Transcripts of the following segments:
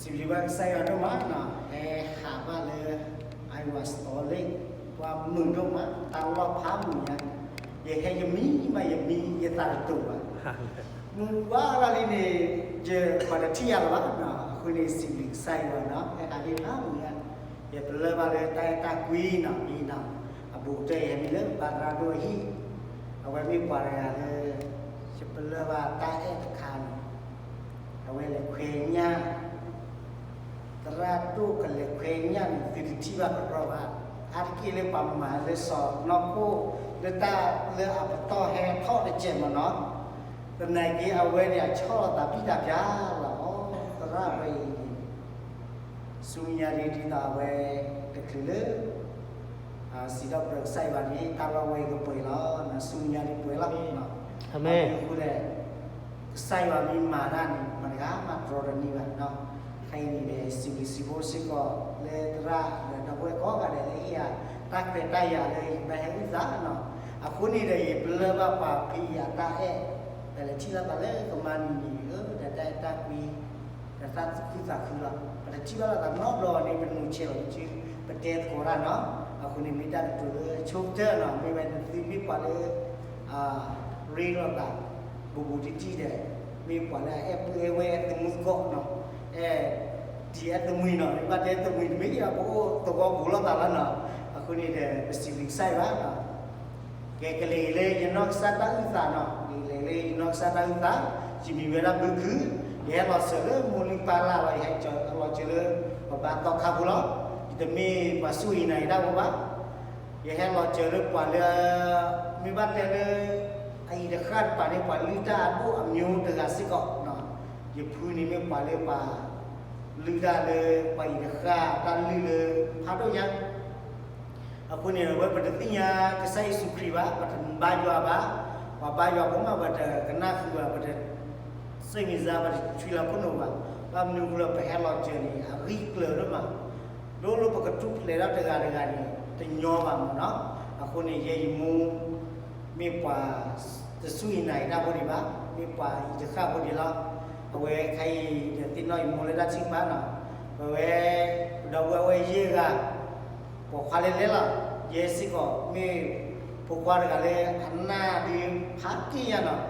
စံးဘျုးဘၣ်ကစၢ်ယွၤဒိၣ်မးနီၤ, ဟဲဟးဘၣ်လၢ Iowa Salt Lake ပှၤမုာ်ဒိၣ်မး တၢ်လီၢ်ဖးမုာ်ညါ, ယဟဲယမံမးယမံ ယသးတတူာ်ဘၣ်, မုာ်ဘၣ်လီၤလံန့ၣ် ယပှၤတထံၣ်ယၤလၢၤဘၣ်နီၤ, အဃိန့ၣ်စံးဘျုးကစၢ်ယွၤနီၤ, ဟဲဟးလၢဖးမုာ်ညါ, ယပလၢၢ်ဘၣ်လၢတၢ်အဲၣ်တၢ်ကွံနီၤ, အံၤနီၤ, အဘူးကတၢၢ်ယဟဲမံလၢဘါသရၣ်ဒိၣ်အဟံၣ်, အဝဲမ့ၢ်ပှၤတဂၤလၢ ယပလၢၢ်ဘၣ်တၢ်အဲၣ်တခါန့ၣ်, အဝဲလဲၤခွဲညၣ်, သရၣ်ဒိၣ်ကလဲၤခွဲညၣ်န့ၣ် သုတထံၣ်ဘၣ်ကရီဘၣ်, အါတက့ၢ်လၢပှၤမၤလၢစီၤနီၢ်ခိၣ် လၢတၢ်လၢအပတီၢ်ဟဲထီၣ်တစဲးမ့ၢ်နီၤ, သနာ်က့အဝဲန့ၣ်အဆီၣ်လီၤသးဘံၣ်တၢ်ဖၠါလီၤ, သရၣ်ဝဲအံၤန့ၣ် ဆူညါဒ်သိးအဝဲ တချုးလၢ စံးထီၣ်ပတြၢၤကစၢ်ယွၤန့ၣ် တၢ်လီၢ်ဝဲအံၤကပှဲၤလီၤ, ဆူညါဒ်ပှဲၤလီၤ, အမ့ၢ်အဃိလဲၣ်, ကစၢ်ယွၤမ့ၢ်မၤတၢ်န့ၣ် မတၤတဂၤမၤတြီတန့ၢ်ဘၣ်နီၤ, ခဲအံၤန့ၣ်ဒီး စံးဘျုးစံးဖှိၣ်စ့ၢ်ကီးလၢသရၣ်ဒီးဒီပုၢ်ဝဲၢ်ကိးဂၤဒဲးလၢဟ့ၣ်ယၤ တၢ်ခွဲးတၢ်ယာ်လၢယကဘၣ်ဟဲအုၣ်သးနီၤ, အဃိန့ၣ်ဒီး ယပလၢၢ်ဘၣ်ပှၤဖံးယၤတၢ်အဲၣ်, ပလဲၤထံၣ်လိာ်သးလၢကမါနံၤန့ၣ် ဒီးတၢ်အဲၣ်တၢ်ကွံ ဒီးတၢ်သူၣ်ခုသးခုလီၤ, ပတထံၣ်ဘၣ်လိာ်သးနီတဘျီန့ၣ် ပနုာ်ဆဲးလီၤပစု ပတဲသကိးတၢ်နီၤ, အဃိန့ၣ်မ့ၢ်တၢ်ကတိၤလၢဆိကတၢၢ်နီၤ, မ့ၢ်ဝဲနသုမ့ၢ်ပှၤလၢ ရ့လိာ်သး ဘူးဘူးတံၢ်တံၢ်ဒီး မ့ၢ်ပှၤလၢအအဲၣ်ပုၢ်အဲၣ်ဝဲၢ်သမူသကိးနီၤ, အဲၣ်တံၤအဲၣ်သမံနီၤ, မ့ၢ်ဘၣ်တဲသမံတမ့ၢ် ပအိၣ်သဝီပူၤလိာ်သးလီၤနီၤ, အဃိန့ၣ်ဒီး ပစံးဘျုးကစၢ်ယွၤဘၣ်နီၤ ကဲ ကလဲၤလၢယနီၢ်ကစၢ်တၢ်အုၣ်သးနီၤ, ကလဲၤလၢယနီၢ်ကစၢ်တၢ်အုၣ်သး, ယမံၤဝဲဒၣ်ဘုခု, ယဟဲလီၤစၢၤလၢမိၢ်လုၢ်ပၢ်လၢ်လီၤ, ယဟဲလီၤစၢၤလၢ ပဘါသီခါဖိလီၤ, ယတမ့ၢ်ပှၤစူၢ်အံၤနာ်အံၤတၢ်ဖိဘၣ်, ယဟဲလီၤစၢၤလၢပှၤလၢ မ့ၢ်ဘၣ်တဲလၢ အအံၤတဃၣ်တပၤန့ၣ် ပှၤလုၢ်တၢ်အဒိၣ်အမျိုးတဂၤစ့ၢ်ကီး, ယဖုန့ၣ်မ့ၢ်ပှၤလၢပှၤ လုၢ်တၢ်လၢ ပှၤအံၤတဃၣ်တၢ်လုၢ်လၢ ဖးဒိၣ်ညါ အဃိန့ၣ် အဝဲပတသ့ၣ်ညါကစၢ်ယ့ၣ်ၡူးခရံာ်ဘၣ်, ပတဘါယွၤဘၣ်, ပှၤဘါယွၤဖိမး ပတကနၣ်ဃုာ်ဘၣ်, ပတ စ့ၢ်မံၤစါ ပတဆွံလီၤခိၣ်နူာ်ဘၣ်, ဘၣ်မနုၤအဃိလၢပဟဲလီၤစၢၤန့ၣ် အဂံၢ်ကျၢၤဒိၣ်မး, ဒ်လၢပကထူၣ်ဖျဲးထီၣ်တဂၤတဂၤန့ၣ် တညီဘၣ်မ့ၢ်နီၤ, အဃိန့ၣ် ယဲယမိၢ် မ့ၢ်ပှၤတစူၢ်အံၤနာ်အံၤတၢ်ဖိဒံးဘၣ်, မ့ၢ်ပှၤအံၤတဃၣ်ဖိဒံးလီၤ, အဝဲခဲအံၤဒီးသ့ၣ်နီၣ်ယမိၢ်လၢတၢ်ထုကဖၣ်နီၤ, ပဝဲ ပဒီပုၢ်ဝဲၢ်ယဲၢ်ဂၤ ပိာ်ခွါလၢလဲၤလီၤ, ယဲစ့ၢ်ကီး မ့ၢ်ဖိခွါတဂၤလၢအနၢ်ဒုးဖးက့ၢ်ယၤနီၤ,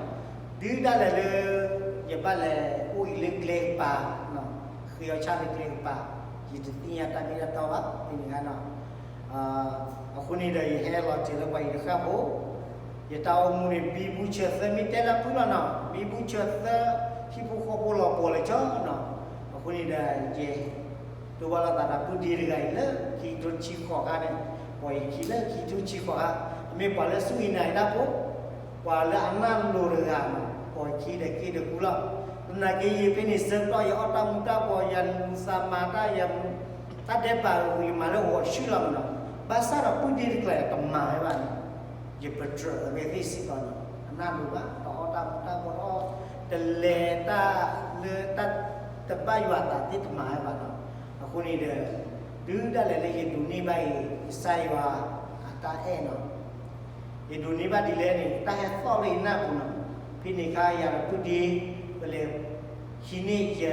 ဒုးဒၣ်လဲာ်လၢ ယဘၣ်လဲၤအိၣ်အံၤလၢကျဲကပၤ, ဃ့အီၤဆၣ်လၢကျဲကပၤ, ယတသ့ၣ်ညါတၢ်မ့ၢ်တၢ်တီဘၣ်, ဖဲန့ၣ်ခါနီၤ, အဃိန့ၣ်ဒီး ယဟဲလီၤစၢၤလၢပှၤအံၤတဃၣ်ဖိ ယတၢ်အိၣ်မူန့ၣ် ဘံဘူဆၢသၢ မ့ၢ်တဲလၢဖုလီၤနီၤ, ဘံဘူဆၢသၢ ဟံၣ်ဖိဃီဖိလီၤပှီၢ်လၢာ်ကၠီနီၤ, အဃိန့ၣ်ဒီး ယ တိၢ်ဘၣ်လိာ်သးဒီးပုၢ်ဒ့တဂၤအံၤလၢခံကထိတဆံဃိးခါန့ၣ်, ပှၤအံၤခံလၢခံကထိတဆံဃိးခါ, အမ့ၢ်ပှၤလၢစူၢ်အံၤနာ်အံၤတၢ်ဖိ, ပှၤလၢအနၢ်လိၤတဂၤနီၤ, ပှၤအံၤခံဒီးက့ၢ်တကူလီၤ, သနာ်က့ယဖဲန့ၣ်ဆၢကတီၢ် ယအီၣ်တၢ်မူၤတၢ်ဘှီး ယလူၤသးမၤတၢ် ယ တၢ်ဒဲးဘးဂ့ၤမးလၢဂီၤဆူၣ်လီၤမ့ၢ်နီၤ, ဘၣ်ဆၣ်ဒီးပုၢ်ဒ့တကျါတမၤဝဲဘၣ်န့ၣ်, ယပတြၢၤအဝဲသ့ၣ်စ့ၢ်ကီးနီၤ, အနၢ်လိၤဘၣ် တအီၣ်တၢ်မူၤတၢ်ဘှီး တလဲၤတၢ်လၢတၢ်တဘၣ်ယွၤအသးသ့ၣ်တမၤဝဲဘၣ်နီၤ, အဃိန့ၣ်ဒီး တုၤဒၣ်လဲာ်လၢယဒိးန့ၢ်ဘၣ်အံၤ ကစၢ်ယွၤအတၢ်အဲၣ်နီၤ ယဒိးန့ၢ်ဘၣ်ဒ်လဲၣ်န့ၣ် တၢ်ဟဲသီၣ်လၢယနၢ်ပူၤနီၤ, ဖဲန့ၣ်ခါယၤဒီးပုၢ်ဒ့ ပလဲၤဟံးန့ၢ်ယ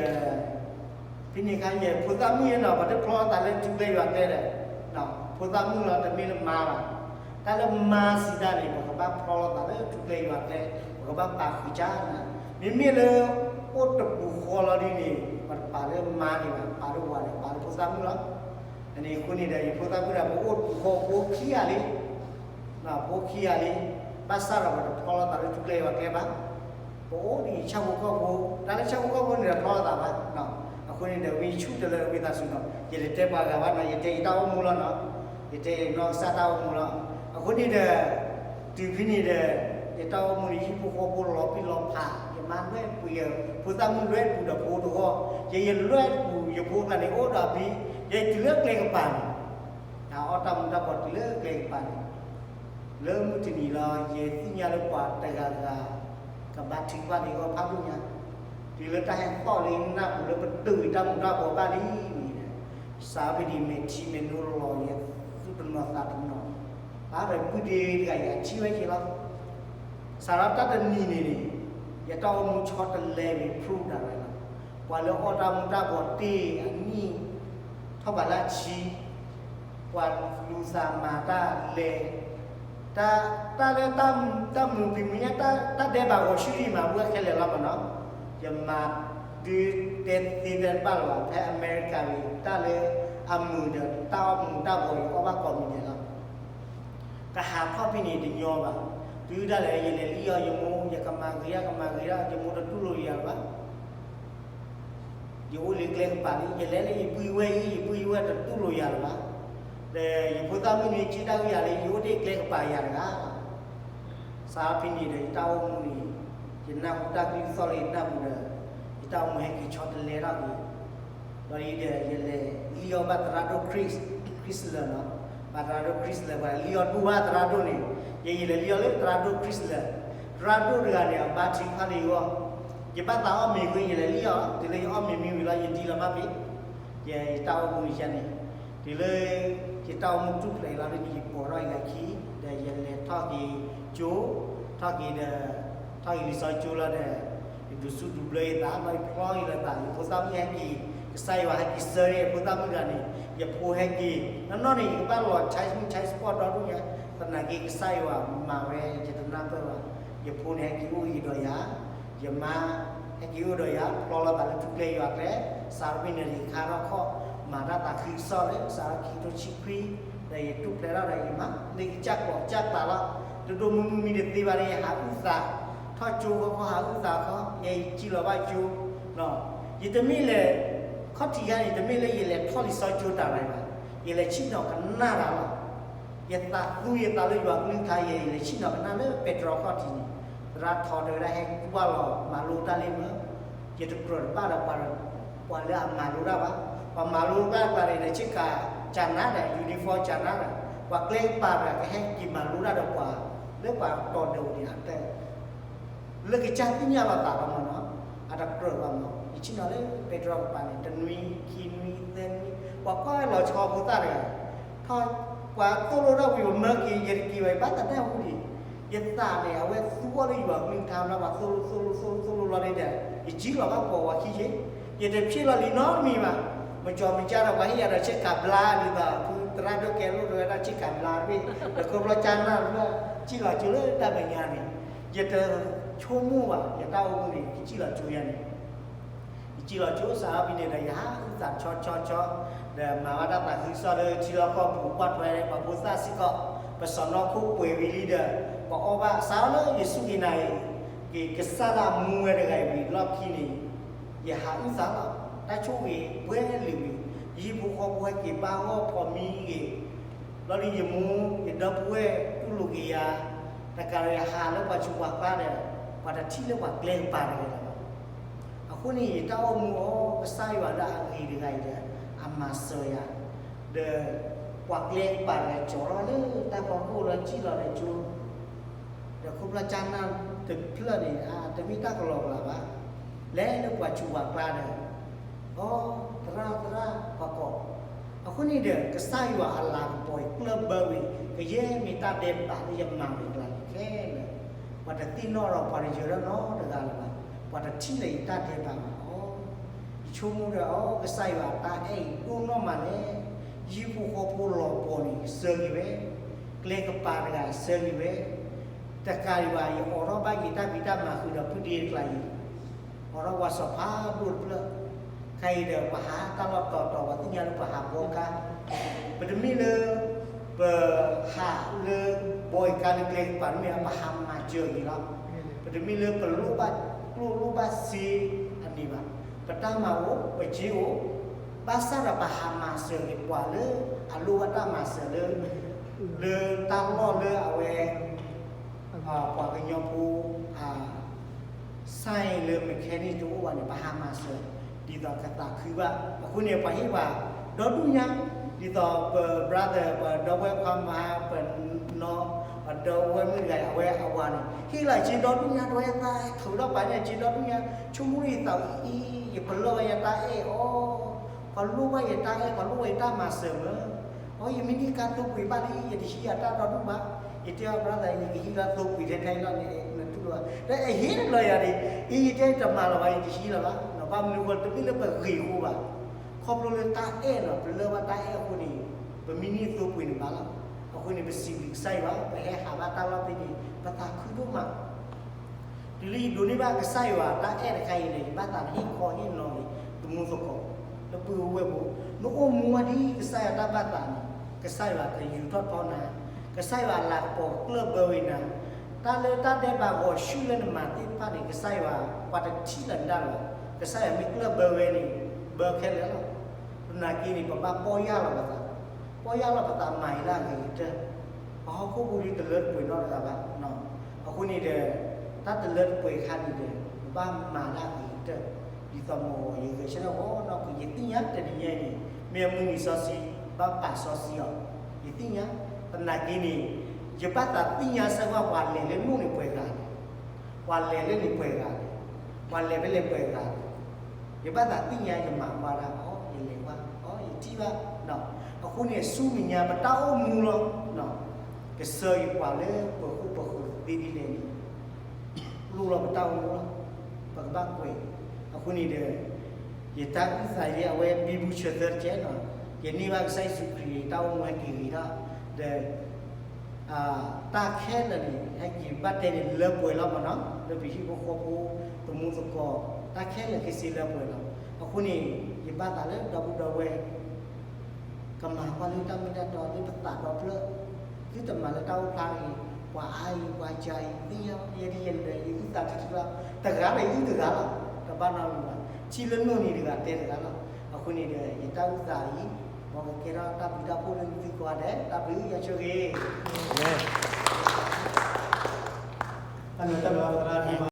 ဖဲန့ၣ်ခါယဖိသၣ်မုၣ်ယဲနီၤ, ပှၤတဖျီသးလၢထူကျဲယွၤကျဲဒီး ဖိသၣ်မုၣ်လီၤ တမ့ၢ်လၢမါဘၣ်, တၢ်လၢမါစံးတၢ်န့ၣ် ပကဘၣ်ဖျီလိာ်သးလၢထူကျဲယွၤကျဲ, ပကဘၣ်ပာ်ဃုာ်ကါ, မ့မ့ၢ်လၢ အိၣ်တပူၤဃီလီၤဒ်န့ၣ် ပတပာ်လၢမါဒံးဘၣ်, ပာ်လၢဝၤန့ၣ် ပာ်လၢဖိသၣ်မုၣ်လီၤ. အန့ၣ်အဃိန့ၣ်ဒီး ယဖိသၣ်မုၣ်ဒီး ပအိၣ်တပူၤဃီ ပအိၣ်ခံဂၤလံ ပအိၣ်ခံဂၤလံ, ဘၣ်ဆၣ်ဒီးပတဖျီလိာ်သးလၢထူကျဲယွၤကျဲဘၣ်, ပအိၣ်ဒ်ဆၣ်ဖိကီၢ်ဖိ, တၢ်လၢဆၣ်ဖိကီၢ်ဖိန့ၣ်ဒီးဖျီလိာ်သးဘၣ်. အဃိန့ၣ်ဒီး ဝံဆူၣ်တလၢဝံသးစူၤနီၤ, ယတတဲပှၤဂၤဘၣ်နီၤ, ယတဲယတၢ်အိၣ်မူလီၤနီၤ, ယတဲယနီၢ်ကစၢ်တၢ်အိၣ်မူလီၤ. အဃိန့ၣ်ဒီး တုၤဖဲန့ၣ်ဒီး ယတၢ်အိၣ်မူန့ၣ် ဟံၣ်ဖိဃီဖိလီၤပံာ်လီၤဖး, ယမါလွဲၢ်ပူၤ ယဖိသၣ်မုၣ်လွဲၢ်ပူၤဒီးဖိတဂီၢ်, ယယလွဲၢ်ပူၤ ယဖိသၣ်န့ၣ်အိၣ်ဒီးဖံ, ယတုၤလၢကျဲကပၤန့ၣ် ယအီၣ်တၢ်မူၤတၢ်ဘှီးတုၤလၢကျဲကပၤန့ၣ်, လၢမုၢ်တနံၤလီၤ ယသ့ၣ်ညါလၢပှၤတဂၤဂၤ ကဘၣ်ထုကဖၣ်န့ၢ်အီၣ်ဖးဒိၣ်ညါ, တုၤလၢတၢ်ဟဲသီၣ်လၢနၢ်ပူၤလၢပတုာ်တၢ်မူၤတၢ်ဘှီးဘၣ်လံန့ၣ်, စးဖဲဒံးမဲာ်ထံမဲာ်နိလီၤ ယသူၣ်တနီၤသးတနီၤ, ဘၣ်ဒီးပုၢ်ဒ့တဂၤအံၤအထံၣ်ဝဲက့ၤလီၤ. စးထီၣ်တၢ်တနံၤန့ၣ်န့ၣ် ယတၢ်အိၣ်မူဆီတလဲ improve ဒၣ်ဝဲလီၤ. ပှၤလၢအီၣ်တၢ်မူၤတၢ်ဘှီးတ့ၢ်အနံၣ် ထီၣ်ဘးလၢအဆံ, ပှၤလူၤသးမၤတၢ်လဲၤ, တၢ်, တၢ်လၢ တၢ်မုာ်ဖံးမုာ်ညၣ် တၢ်ဒဲးဘးဂီၤဆူၣ်ဒံးမး ပဝဲခဲလၢာ်လီၤမးနီၤ. ယမၤဒုးတဲသ့တဘၣ်လၢၤဘၣ် ဖဲအမဲရကၤန့ၣ် တၢ်လၢအမုာ်ဒီး တၢ်အီၣ်မူၤတၢ်ဘှီး ယအီၣ်ဘၣ်ကိးမံၤဒဲးလီၤ. ကဟးထီၣ်ဖဲန့ၣ်တညီဘၣ်. တုၤဒၣ်လဲာ်ယလဲၤလံအီၤ ယမိၢ် ယကမၤဂ့ၤဒၣ် ကမၤဂ့ၤဒၣ် ယမိၢ်တတူၢ်လိာ်ယၤလၢၤဘၣ်. ယအိၣ်လၢကျဲကပၤလံ ယလဲၤလၢယပုၢ်ယဝဲၢ်အံၤ ယပုၢ်ယဝဲၢ်တတူၢ်လိာ်ယၤလၢၤဘၣ်. ဒီးယဖိသၣ်မုၣ်န့ၣ် က့ၤတၢ်ဂ့ၢ်ယၤလၢ ယအိၣ်တ့ၢ်ကျဲကပၤယၤတဂၤ စးဖဲန့ၣ်ဒီး ယတၢ်အိၣ်မူန့ၣ် ယနၢ်ဟူတၢ်ကလုၢ်သီၣ်လၢယနၢ်ဟူဒီး ယတၢ်အိၣ်မူဟဲက့ၤဆီတလဲထီၣ်က့ၤ, ဒီးအံၤဒီး ယလဲၤလံအီၤဘၣ်သရၣ်ဒိၣ် Chris, Chrysler နီၤ, ဘၣ်သရၣ်ဒိၣ် Chrysler ပှၤလံအီၤဒိၣ်ဘၣ်သရၣ်ဒိၣ်န့ၣ်, ယလဲၤလံအီၤလၢသရၣ်ဒိၣ် Chrysler, သရၣ်ဒိၣ်တဂၤန့ၣ် အဘါထုကဖၣ်လၢယဂီၢ်, ယဘၣ်သးအီၣ်မ့ၤဃု ယလဲၤလံအီၤ တုၤလၢယအီၣ်မ့ၤမ့ၢ်ဝံၤလီၤ ယဒံလီၤဘၣ်ဖဲ ယတၢ်အိၣ်မူန့ၣ်န့ၣ်, တုၤလၢ ယတၢ်အိၣ်မူထူၣ်ဖျဲးလီၤဒ်န့ၣ် ယပိာ်ထီၣ်ယဂၤခံ, ဒီးယလဲၤထီၣ်က့ၤကၠိ, ထီၣ်က့ၤဒီး ထီၣ်က့ၤလံာ်စီဆှံကၠိလီၤဒီး ယဒုးစူးဒုးဘျၢယသး ဒီးယဖျီအံၤလီၤသး ယဖိသၣ်မုၣ်ဟဲက့ၤ, ကစၢ်ယွၤဟဲက့ၤဆှၢယဖိသၣ်မုၣ်တဂၤန့ၣ်, ယဖိဟဲက့ၤ, နီၢ်နီၢ်န့ၣ် ယကဘၣ်လီၤ child, child support ဒီဒူၣ်ညါ, သနာ်က့ကစၢ်ယွၤမၤဝဲ ယတနၢ်ပၢၢ်ဘၣ်, ယဖိန့ၣ်ဟဲက့ၤအိၣ်အံၤဒီးယၤ, ယမါ ဟဲက့ၤအိၣ်ဒီးယၤ ဖျီလီၤသးလၢထူကျဲယွၤကျဲ, စးထီၣ်ဖဲန့ၣ်ဒီးယခါထီၣ်ခီၣ်, မၤတၢ်သးခုကစီၣ်လၢ စးထီၣ်ခံကထိဆံခွံ, ဒီးယထူၣ်ဖျဲးထီၣ်ဒီးယမၤ လၢကစၢ်ကျိာ်ကစၢ်ကျးလီၤ, ဒိၣ်ဒိၣ်မုၢ်မုၢ်မံတသ့ဘၣ်ဒီး ယဟးအုၣ်သး, ထီၣ်ကၠိခီခီဟးအုၣ်သးခီ, ယဲယစံၣ်လီၤဘၣ်ကၠိ, ယတမ့ၢ်လဲၤ, ခီၣ်ထံးခါန့ၣ် တမ့ၢ်လၢယလဲၤထီၣ်လံာ်စီဆှံကၠိတၢ်ရၤဘၣ်, ယလဲၤဆ့ၣ်နီၤကနၣ်တၢ်လီၤ. ယသးသူယသးလၢယွၤကလုၢ်ကထါယဲ ယလဲၤဆ့ၣ်နီၤကနၣ်လၢပဲတြီခီၣ်ထံးန့ၣ်, သရၣ်ထီၣ်တဝဲဒၣ်ဟဲကူၣ်ဘၣ်လီၤ မၤလိတၢ်လံမ့ၢ်, ယတကြၢးတဘၣ်ဒီးပှၤ, ပှၤလၢအမၤလိတၢ်ဘၣ်, ပှၤမၤလိတၢ်တကျါန့ၣ်ဒီး ဆ့ကၤကနါဒီး uniform ကနါဒီး ပှၤကျဲကပၤတဂၤကဟဲက့ၤမၤလိတၢ်ဒီးပှၤ, လၢပှၤတီၤဒၢးန့ၣ်အတၢ် လၢကစၢ်သ့ၣ်ညါလီၤသးလီၤမ့ၢ်နီၤ, အတကြၢးဘၣ်မ့ၢ် ယဆ့ၣ်နီၤလၢပဲတြီကပၤန့ၣ် တနွံ, ခံနွံ, သၢနွံ, ပှၤကွၢ်ဝဲလီၤဆီဖိသၣ်တဂၤ, ထီၣ်, ပှၤသိၣ်လိတၢ်ဝံၤ ပမၢက့ၤ ယတက့ၤဘၣ် ယဘၣ်သးတၢ်ဟူဒံး, ယသးန့ၣ် အဝဲသူအီၤလၢယွၤကလုၢ်ကထါလီၤ ပှၤသိၣ်လိသိၣ်လိသိၣ်လိသိၣ်လိလီၤန့ၣ်ဒီး ယစံၣ်လီၤဘၣ်ပိာ်ဝဲခံယ့, ယတဖျ့လီၤလံနီတမံၤဘၣ်, မကၠီမကၠၢ်ဒီးပှၤဟ့ၣ်ယၤဒီးဆ့ကၤဘျါဒ်သိး ဖုသရၣ်ဒိၣ်ကဲလိာ်တဝဲဒၣ်ဆ့ကၤဘျါတဘ့ၣ်, ဒီးခီဖျိကၠၢ်နၢ်တဖျၢၣ်, စံၣ်လီၤကၠိလၢတၢ်မဲာ်ညါန့ၣ်, ယတဆိကမိၣ်ဘၣ် ယတၢ်အိၣ်မူန့ၣ် ယစံၣ်လီၤကၠိယၤန့ၣ် ယစံၣ်လီၤကၠိစးထီၣ်ဖဲန့ၣ်ဒီး ယဟးအုၣ်သးဆီဆီဆီ, ဒီးမၤဘၣ်တၢ်သးခုကစီၣ်လၢထံလီၢ်ကီၢ်ပူၤ ကွၢ်ထွဲပှၤဖိသၣ်စ့ၢ်ကီး, ပစီၢ်နီၤခိၣ်ပှဲၤဝံၤလံဒီး, ပှၤအီၣ်ဘၣ်စးထီၣ်လၢယစူၢ်က့ၤနာ်က့ၤ, က့ၤကစၢ်လၢအမူဝဲတဂၤအံၤဝံၤလီၢ်ခံန့ၣ်, ယဟးအုၣ်သးလီၤ, တၢ်ဆိၣ်ဂ့ၤပှဲၤလံာ်ဝံၤ, ယဟံၣ်ဖိဃီဖိဟဲက့ၤဘၣ်ဂီၢ်ဖီမံဂ့ၤ လီၤဒ်ယမိၢ် ယဒီပုၢ်ဝဲၢ်တူၢ်လိာ်က့ၤယၤ, တကးဒီးယဟးလၢပှၤဆူးပှၤကျါဒီး, ပှၤတထံၣ်လၢပှၤကျဲကပၤတဂ့ၤလီၤ. အဃိန့ၣ် ယတၢ်အိၣ်မူအီၤ ကစၢ်ယွၤလၢအဂ့ၤတဂၤအံၤဒီး, အမၤစၢၤယၤ, ဒီး, ပှၤကျဲကပၤတဂၤကၠီၤထီၣ်လၢတၢ်ဖီခိၣ်လီၤစံၣ်လီၤဒီးကၠိ ဒီးခိၣ်ဖျီၣ်ကၠၢ်နၢ်တဖျၢၣ်န့ၣ် တမ့ၢ်တၢ်ကလီကလီဘၣ်, လဲၤလၢပှၤဆူးပှၤကျါဒီး, အိ, သရၣ်သရၣ်ပှၤကိး, အဃိန့ၣ်ဒီး ကစၢ်ယွၤအလၤကပီၤအံၤကျၢၢ်ဘၢဝံၤ ကယဲၢ်မ့ၢ်တၢ်ဒဲးဘးလၢယမၤဝဲအကျါန့ၣ်ခဲလၢာ်, ပှၤတသ့ၣ်နီၣ်ဒီးပှၤတယၢၤဒီးနီတဂၤလၢၤဘၣ်, ပှၤတထံၣ်လၢယတၢ်ဒဲးဘးဘၣ်အီၤ, ယဆိကမိၣ်ဒီး အိ, ကစၢ်ယွၤအတၢ်အဲၣ်အံၤဒိၣ်နီၢ်မးလဲၣ်, ယဟံၣ်ဖိဃီဖိလီၤပှီၢ်န့ၣ် ဆှၢက့ၤဝဲ, ကျဲကပၤတဂၤဆှၢက့ၤဝဲ, တကးဒံးဘၣ် ယအိးထီၣ်ဘၣ်ယတၢ်ဖံးတၢ်မၤဃုာ်ဒီးဖုဒ့တကျါအံၤ, အိးထီၣ်ဝါစီၤဖးဒိၣ်တဖျၢၣ်, ခဲအံၤဒီးပှၤဟးတၢ်လီၢ်တီၤတီၤ ပှၤသ့ၣ်ညါလၢပှၤဟးဘီကါ, ပတမ့ၢ်လၢ, ပဟးလၢ, ဘီအံၤကါလၢကျဲကပၤတမ့ၢ် ပဟးမၤစၢၤဂ့ၤလီၤ, ပတမ့ၢ်လၢပလိၣ်ဘၣ်ကျိၣ်လိၣ်ဘၣ်စ့အန့ၣ်ဘၣ်, ပတၢ်မၤအိၣ် ပစ့အိၣ်, ဘၣ်ဆၣ်ဒီးပဟးမၤစၢၤဂ့ၤပှၤလၢ, အလိၣ်ဘၣ်တၢ်မၤစၢၤလၢ, လၢတၢ်လီၢ်လၢအဝဲ ပှၤကညီဖိ, အ, စၣ်လၢ mechanic တအိၣ်ဘၣ်န့ၣ် ပဟးမၤစၢၤ, ဒ်သိးကသးခုဘၣ် အဃိန့ၣ် ပှၤဟ့ၣ်ပှၤ, ဒီဒူၣ်ညါ, ဒ်သိးပ brother ပဒီပုၢ်ဝဲၢ်ခွါမါ ပနီၢ်, ပဒီပုၢ်ဝဲၢ်မုၣ်တဂၤအံၤ အဝဲအဝၤန့ၣ် ဟ့ၣ်လီၤစ့ဒီဒူၣ်ညါ တဝဲသးထုးထီၣ်ပာ်န့ၢ်စ့ဒီဒူၣ်ညါ, ဆိကမိၣ်လၢယသးအံၤ, ယပလီၢ်ဝဲယတၢ်အဲၣ်အီၤ, ပှၤလိၣ်ဘၣ်ယတၢ်အဲၣ် ပှၤလိၣ်ဘၣ်ယတၢ်မၤစၢၤမၢ် အိ, ယမ့ၢ်န့ၢ်ကါသိပှ့ၤဘၣ်လံ ယတဟံးအတၢ်ဒီဒူၣ်ဘၣ်, ယတဲအီၤ brother ယကဟံးလၢသိပှ့ၤထဲထဲလီၤန့ၣ် နတူၢ်လီၤဘၣ်, ဒီးအဟ့ၣ်လီၤယၤန့ၣ်, အံၤယတဲတမၤလီၤဘၣ် ယတဟံးလီၤဘၣ်, နီၢ် ဘၣ်မနုၤအဃိ တမ့ၢ်လၢပဂ့ၤအဃိဘၣ်. ခီဖျိလၢတၢ်အဲၣ်လီၤ, ပလၢၢ်ဘၣ်တၢ်အဲၣ်အဃိန့ၣ် ပမံန့ၢ်သိပှ့ၤန့ၣ်ဘၣ်လီၤ. အဃိန့ၣ် ပစံးဘျုးကစၢ်ယွၤ, ပဟဲဟးဘၣ်တၢ်လီၢ်ဖဲန့ၣ် ပသးခုဒိၣ်မး. တုၤလၢယဒိးန့ၢ်ဘၣ်ကစၢ်ယွၤတၢ်အဲၣ်တခါအံၤန့ၣ် ယဘၣ်သးဟ့ၣ်ခီဟ့ၣ်နီၤက့ၤ သမူသကိး လၢပုၢ်ဝဲၢ်ဖိ, နအိၣ်မူဝဲဒ်ကစၢ်ယွၤတၢ်ဘၣ်သးန့ၣ် ကစၢ်ယွၤကယူးထီၣ်ထီနၤ, ကစၢ်ယွၤလၤကပီၤကျၢၢ်ဘၢဝဲနၤ, တၢ်လၢတၢ်ဒဲးဘးဂီၤဆူၣ်လၢနမၤသ့ၣ်တဖၣ်န့ၣ် ကစၢ်ယွၤပှၤတထံၣ်လၢၤနတၢ်လၢၤဘၣ်. ကစၢ်ယွၤမ့ၢ်ကျၢၢ်ဘၢဝဲန့ၣ် ဘၢခဲလၢာ်လီၤ. သနာ်က့န့ၣ် ပဘၣ်ပီၢ်ယၢ်လီၤပသး, ပီၢ်ယၢ်လီၤပသးမၤအံၤလၢအဂ့ၤကတၢၢ်. ပဟီၣ်ခိၣ်ဖိဒ်တလၢတပှဲၤနီတဂၤဘၣ်. အဃိန့ၣ်ဒီး တၢ်တလၢတပှဲၤအခါန့ၣ်ဒီး ပဘၣ်မၤလၢအဂ့ၤကတၢၢ်. ဒ်သိးမ့ၢ်ဂ့ၤ ယဂဲၤဆၢထၢၣ်ဂီၤနီၢ်ကီၢ် ယသ့ၣ်ညါတနံၤညါအံၤန့ၣ် မ့ၢ်အမုၢ်နံၤစီဆှံ ဘၣ်ပာ်စီဆှံအီၤ, ယသ့ၣ်ညါ. သနာ်က့န့ၣ် ယဘၣ်သးသ့ၣ်ညါစ့ၢ်ကီး ပှၤလဲၤလၢနိၣ်န့ၣ်ပှဲၤဂၤလဲၣ်, ပှၤလဲၤလၢန့ၣ်ပှဲၤဂၤလဲၣ်, ပှၤလဲၤဖဲလဲၣ်ပှဲၤဂၤလဲၣ်. ယဘၣ်သးသ့ၣ်ညါ ယမၤကွၢ်တၢ်အီၤ, ယလဲၤကွၢ်အီၤ, ယထံၣ်ဘၣ်. အဃိန့ၣ် ဆူမဲာ်ညါပတၢ်အိၣ်မူလီၤ. ကစၢ်ယွၤပှၤလၢပှဲၤဃူပှဲၤဃူသ့ဒ်လဲၣ်န့ၣ် လိၣ်လီၤပတၢ်အိၣ်မူလီၤ. ပကဘၣ်ကွဲး. အဃိန့ၣ်ဒီး ယတၢ်အုၣ်သးလၢအဝဲဘံဘူဆၢသၢတကဲးနီၤ, ယန့ၢ်ဘၣ်ကစၢ်ယ့ၣ်ၡူးခရံာ်အံၤ တၢ်အိၣ်မူဟဲက့ၤဂ့ၤထီၣ်, ဒီး တၢ်ခဲလၢာ်န့ၣ် ဟဲက့ၤဘၣ်တဲန့ၣ် လၢပှဲၤလီၤမးနီၤ, လၢပဟံၣ်ဖိဃီဖိ သမူသကိး တၢ်ခဲလၢာ်ခဲဆ့လၢပှဲၤလီၤ. အဃိန့ၣ် ယဘၣ်သးလၢဒီပုၢ်ဒီဝဲၢ် ကမၤကွၢ်လၢတၢ်မ့ၢ်တၢ်တီလၢပသးဒီဖျၢၣ်, သုတမၤလၢတၢ်အိၣ်ဖျါအံၤ, ပှၤအါအံၤ ပှၤစှၤအံၤ သ့ၣ်ညါဘၣ်, ယဲဒ်ယဲဒ် ယအုၣ်သးထံထံဘၣ်, တဂၤဒီးယအုၣ်တဂၤလီၤ, တဘၣ်နီတမံၤဘၣ်, ထံၣ်လၢနိၣ်န့ၣ်တဂၤတဲတဂၤလီၤ. အဃိန့ၣ်ဒီး ယတၢ်အုၣ်သးအံၤ မ်ကကဲထီၣ်တၢ်ဘျုးတၢ်ဖှိၣ်လၢသုကိးဂၤဒဲး, တၢ်ဘျုးယွၤဆိၣ်ဂ့ၤ. တၢ်ဘျုးတၢ်ဘျုး